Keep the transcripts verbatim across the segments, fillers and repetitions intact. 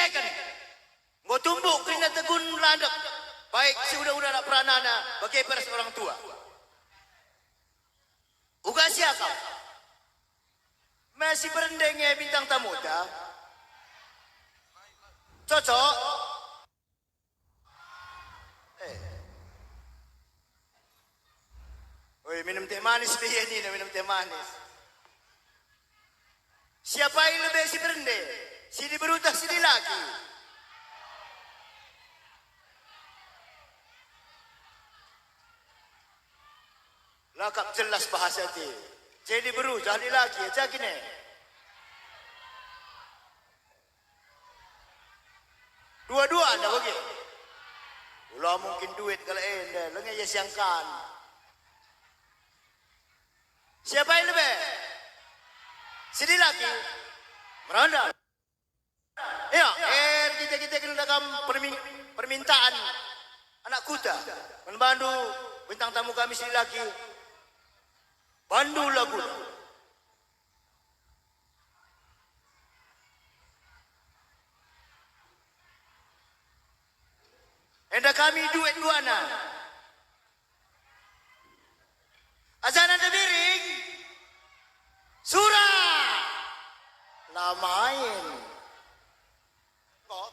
Enggo tumbuk kerina tegun landek, baik si ura-ura anak peranana, bage pe ras orang tua. Uga siakap. Me si berende nge bintang tamuta. Cocok. Eh. Oi, minum teh manis pe ia nina, minum teh manis. Siapa i lebe si berende? Si diberu tah si dilaki? Lakap jelas bahasa ate. Si diberu tah dilaki, aja gine. Dua-duana bage. Ula mungkin duit kalak enda, langa ia siangkan. Siapa i lebe? Si dilaki. Meranda. Ya, eh, kita-kita kena dagam permi-, permintaan anak kuta. Man bandu bintang tamu kami si dilaki. Bandu lagu. Enda kami duet duana. Ajana ndebiring. Sura. La main. Kok.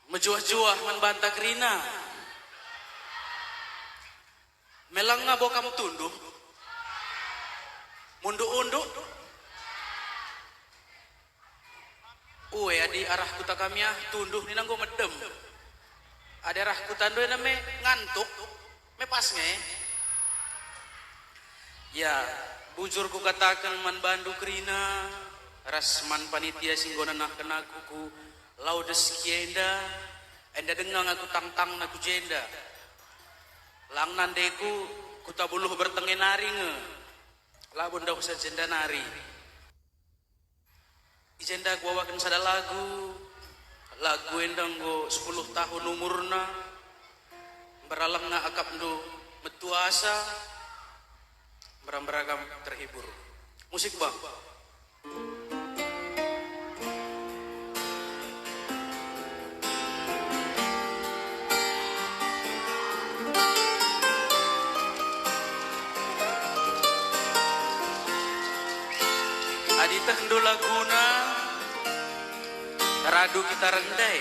Mejuah-juah man banta kerina. Melanga bo kam tunduh. Munduk-unduk. Ue, adi arah kuta kami ah tunduh nina enggo medem. Adi arah kuta ndoi name ngantuk. Me pas nge. Ya, bujur kukataken man bandu kerina, ras man panitia si enggo nenahken aku ku Laudes kienda, enda denga aku tangtangna ku jenda. Lang nandeku, kuta buluh bertenge nari nge. Labo ndauhsa jenda nari. I jenda kubawaken sada lagu, lagu enda enggo sepuluh tahun umurna, mberalangna akapndu metuasa, mera-mera kam terhibur. Musik, Bang. Adi tehndu laguna, radu kita rendai.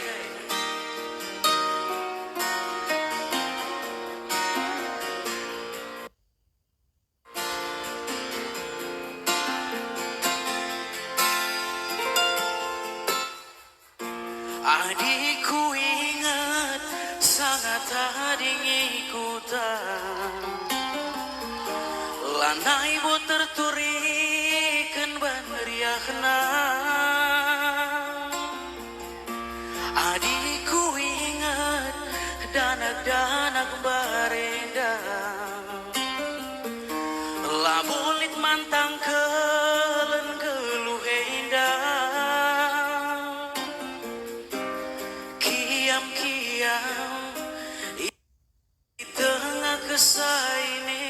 Adi kuinget sanga tading i kuta, lanai bo terturiken ban meriahna. Adi kuinget danak-danak mbarenda, labo lit man tangkelen geluh enda. Kiam-kiam i tengah kesah ini,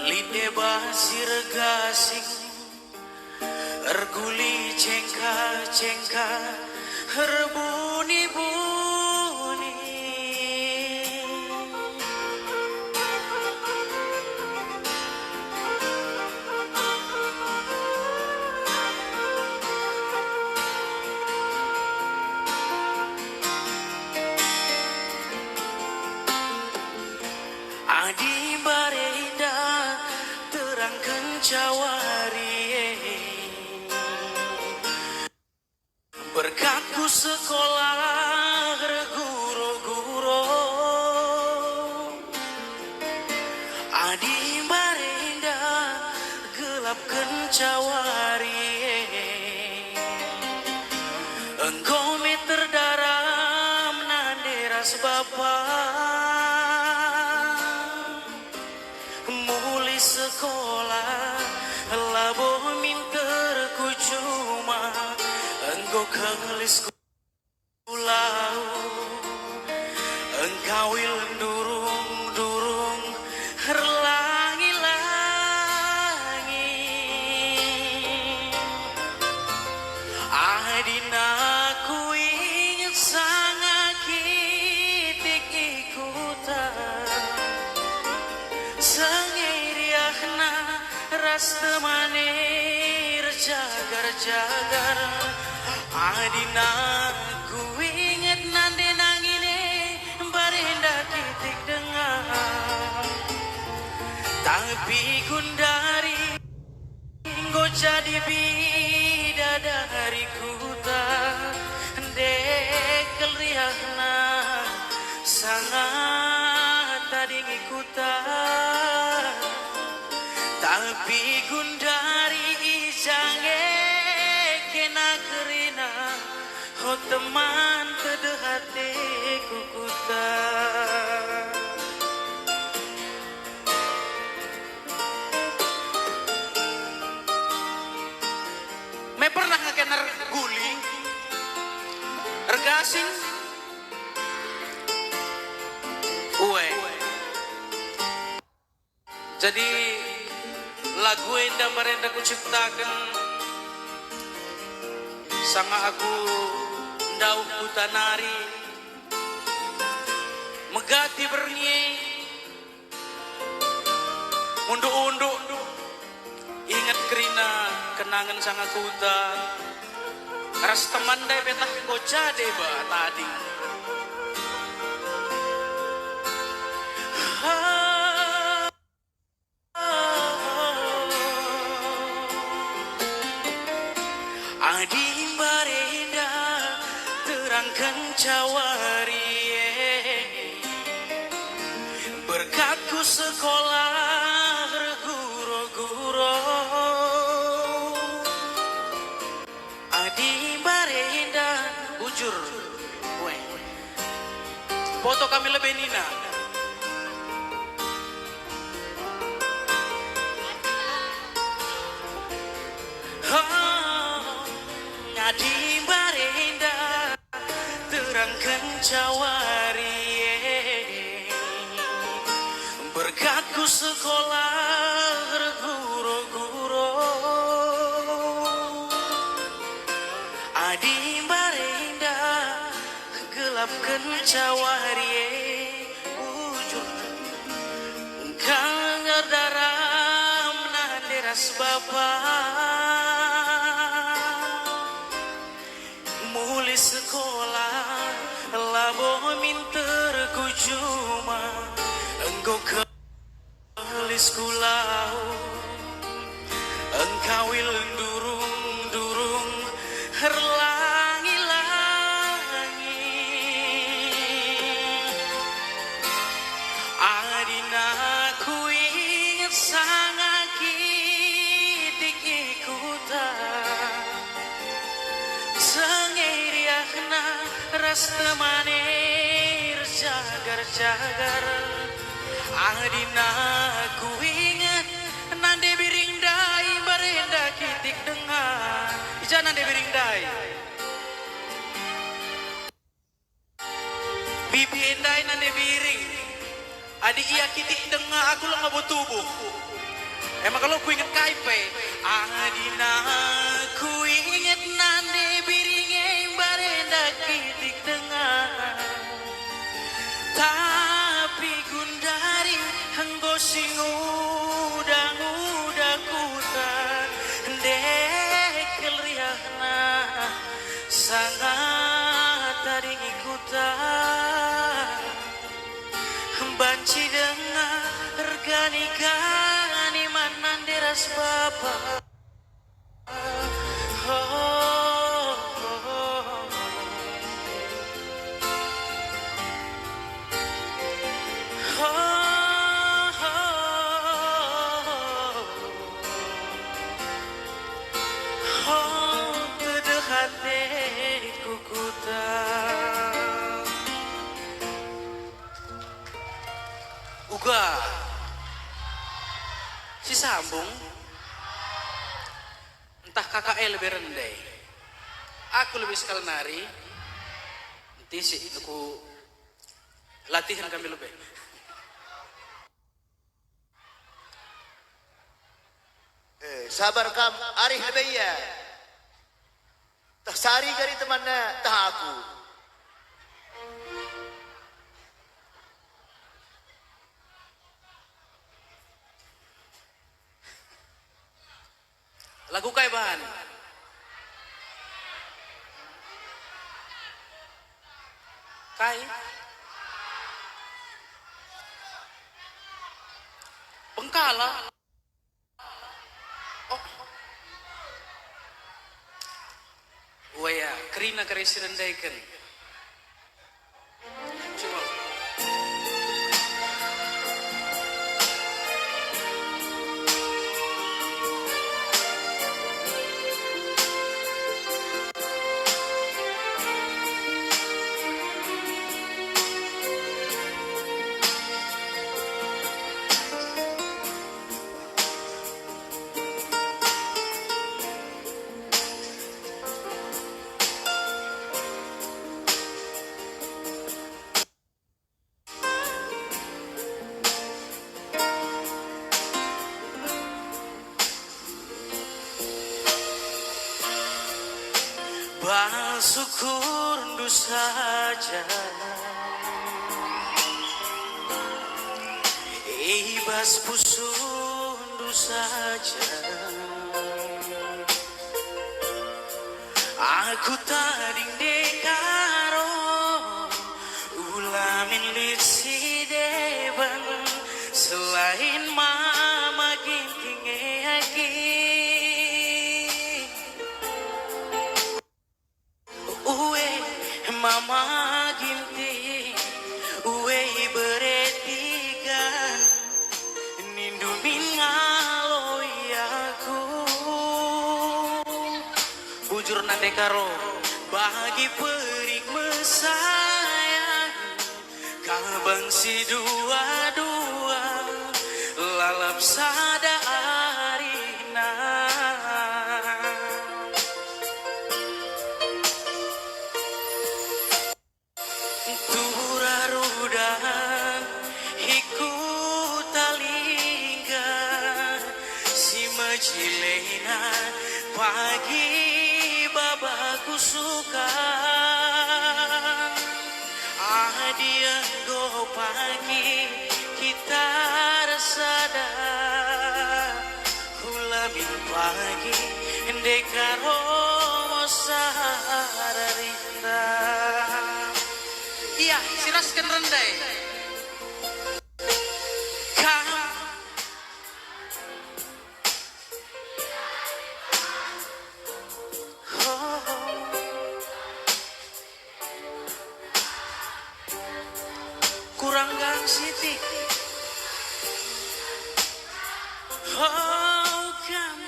lit deba si ergasing, erguli cengkah-cengkah, erbuni-buni. Adi mbarenda terangken cawari e. Berkatku sekolah erguru-guru. Adi mbarenda gelap kenca wari e. Enggo me terdaram nande ras bapa. Mulih sekolah labo minter ku juma, enggo kelisku lau, engkawil ndurung-durung. jagar. Adina kuinget nande nangine mbarenda kitik denga. Tapi gundari enggo jadi bidadari kuta, ndekel riahna sanga tadingi kuta. Tapi gundari i ja nge kena kerina, o teman tedeh ateku kuta. Me pernah nge kena erguli, ergasing? Ue. Jadi, lagu enda mbarenda kuciptaken sanga aku ndauh kuta nari, megati berngi, unduk-unduk, inget kerina kenangen sanga kuta. Ras teman ndai pe tah enggo ja deba tading. Adi mbarenda terangken cawari e, berkatku sekolah erguro-guro. Adi mbarenda bujur, weh. Poto kami lebe nina. Oh, adi mbarenda terangken cawari e. Berkatku sekolah erguro-guro. Adi mbarenda gelapken cawari e, bujur engka erdaram nande ras bapa. Mulih sekolah labo minter ku juma, enggo kelis ku lau, engkawil ndurung-ndurung erlangi-langi. Adina kuinget sanga kitik i kuta, sanga riahna ras temana erjagar-jagar. Adina kuinget nande biring ndai mbarenda kitik denga. I ja nande biring ndai? Bibi ndai nande biring. Adi ia kitik denga aku langa bo tubuh. E maka lo kuinget kai pe. Adina kuinget nande biring e mbarenda kitik denga. Tapi gundari enggo si nguda-nguda kuta, ndekel riahna sanga tadingi kuta. Banci denga ergani-gani man nande ras bapa. Ho, ho, ho. Ho, ho, ho, tedeh ateku kuta. Uga. Sisambung. Ntah K K L lebe rende. Aku lebe sekali nari. Ntisik nuku latihan kami lebe. Eh, sabar kam, arih lebe ia. Tah sari gari temanna, tah aku. Lagu kai bahan? Kai? Bengkala. Oh. Waya, kerina kari si rendaiken. Coba. Bal sukurndu saja, i bas pusuhndu saja. Aku tading ndekah ro, ula min lit si deban, selain Mama Ginting e agi. Ue, Mama Ginting, ue iberetikan, nindu min ngaloi aku. Bujur nande karo, bagi perik mesayang, kabang si dua-dua, lalap sada arina. Turah rudan i kuta Lingga, si mejilena pagi baba kusukan. Adi enggo pagi kita ersada, kula min pagi ndekah ro sara rita. Iya, sirasken rendai. Kam. Oh. Kurang gang sitik. Oh, kam.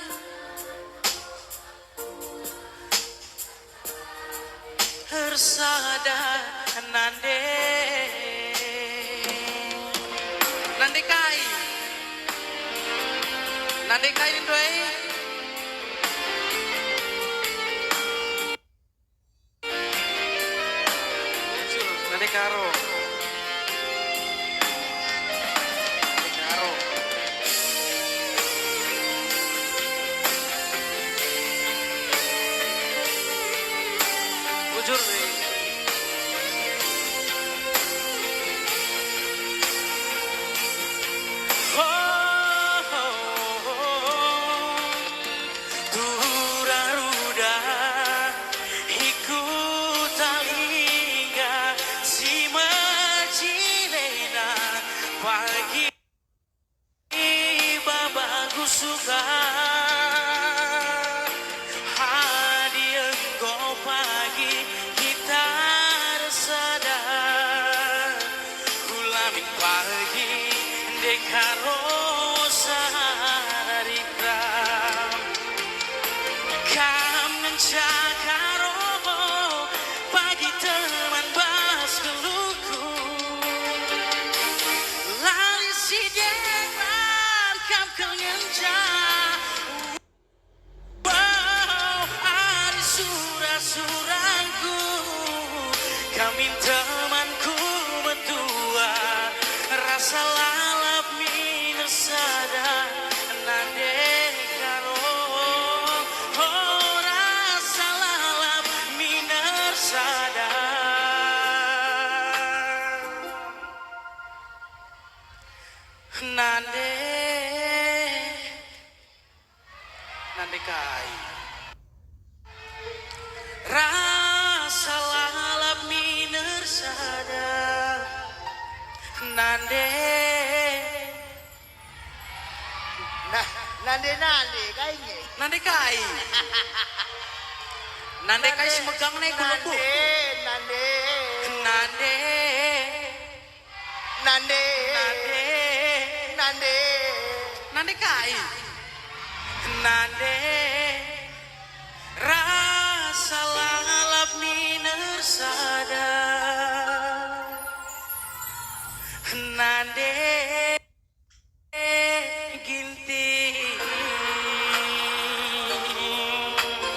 Ersada nande. Nande kai? Nande kai ndoi? Nande karo. Nande karo. Bujur, eh. Oh, oh, oh, oh. Turah rudan i kuta Lingga, si mejilena pagi baba kusukan. Adi enggo pagi kita ersada, kula min pagi ndekah ro sara rita. Kam ngenca karo pagi teman bas geluhku. Lalap si deban kam kal ngenca. Wow, ari sura-surangku, kam min temanku metua, rasa lalap min ersada, nande karo, oh, rasa lalap min ersada. Nande. Nande kai? Rasa lalap min ersada. Nande. Nah, nande-nande kai nge? Nande kai? Nande kai si megang ne ku lembungku? Nande, nande. Nande. Nande. Nande. Nande kai? Nande. Rasa lalap nina ersada. Nande Ginting.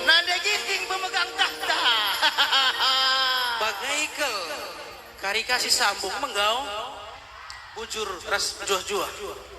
Nande Ginting pemegang tahta. Bagai kal kari kasih sambung menggau bujur ras juah-juah.